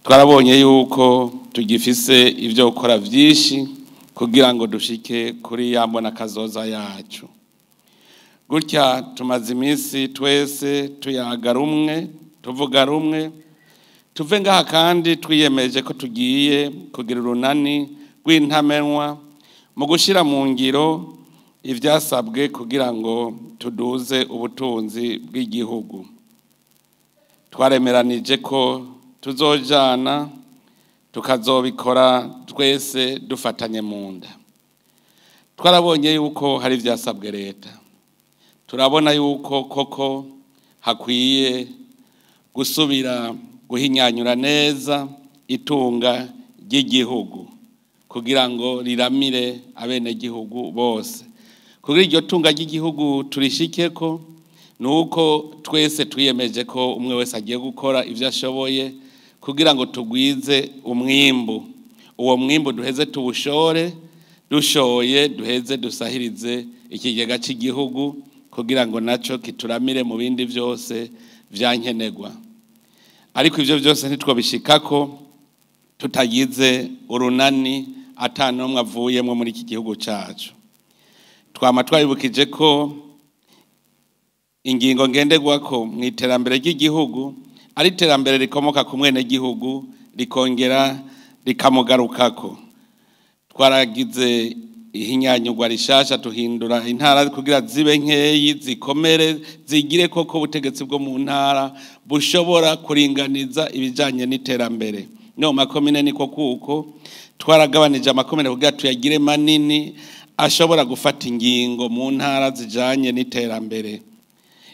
Twarabonye yuko tugifise ivyo gukora vyinshi kugira ngo dushike kuri ya mbona kazoza yacu. Gutya tumaze iminsi twese tuyaga rumwe, tuvuga rumwe, tuve ngaha kandi twiyemeje ko tugiye kugira urunani rw'intamenwa mu gushyira mu ngiro ivyasabwe kugira ngo tuduze ubutunzi bw'igihugu. Twaremeranije ko tuzojana tukazobikora twese dufatanye mu nda. Twarabonye yuko hari ivyasabwe leta, turabona yuko koko hakwiye gusubira guhinyanyura neza itunga ry'igihugu kugira ngo riramire abenegihugu bose. Kugira iryo tunga ry'igihugu turishikeko nuko twese twiyemeje ko umwe wese agiye gukora ivyo ashoboye kugira ngo tugwize umwimbu. Uwo mwimbu duheze tuwushore, dushoye duheze dusahirize ikigega cy'igihugu kugira ngo naco kituramire mu bindi vyose vyankenerwa. Ariko ivyo vyose ntitwobishikako tutagize urunani ata n'umwe avuyemwo muri iki gihugu cacu. Twama twabibukije ko ingingo ngenderwako mu iterambere ry'igihugu ari iterambere rikomoka ku mwenegihugu rikongera rikamugarukako. Twaragize ihinyanyurwa rishasha, tuhindura intara kugira zibe nkeyi, zikomere, zigire koko ubutegetsi bwo mu ntara bushobora kuringaniza ibijanye n'iterambere. No makomine niko kuko twaragabanije amakomine kugira tuyagire manini ashobora gufata ingingo mu ntara zijanye n'iterambere.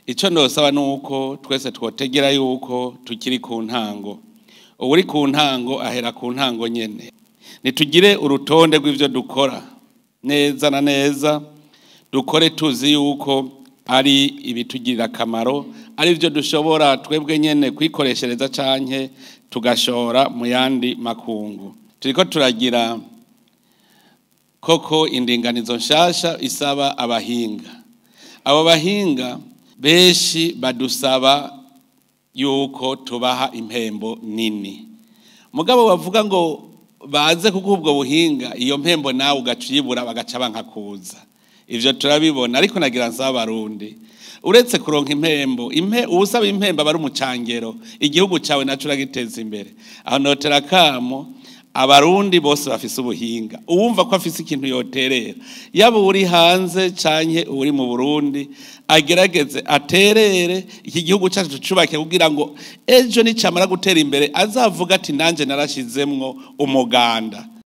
Ico ndosaba nuko twese twotegera yuko tukiri ku ntango. Uwuri ku ntango ahera ku ntango nyene. Nitugire urutonde rw'ivyo dukora neza na neza, dukore tuzi yuko ari ibitugirira akamaro, ari byo dushobora twebwe nyene kwikoreshereza canke tugashora mu yandi makungu. Turiko turagira koko indinganizo nshasha isaba abahinga. Abo bahinga benshi badusaba yuko tubaha impembo nini. Mugabo bavuga ngo baze kuko ubwo buhinga, iyo mpembo nawe ugacibura bagaca banka kuza. Ivyo turabibona, ariko nagira nsaba Abarundi, uretse kuronka impembo, uwusaba impembo aba ari umucangero, igihugu cawe naco uragiteza imbere. Aho notera kamo Abarundi bose bafise ubuhinga, uwumva ko afise ikintu yoterera, yaba uri hanze canke uri mu Burundi, agerageze aterere iki gihugu cacu cubake kugira ngo ejo nicamara gutera imbere azavuga ati nanje narashizemwo umuganda.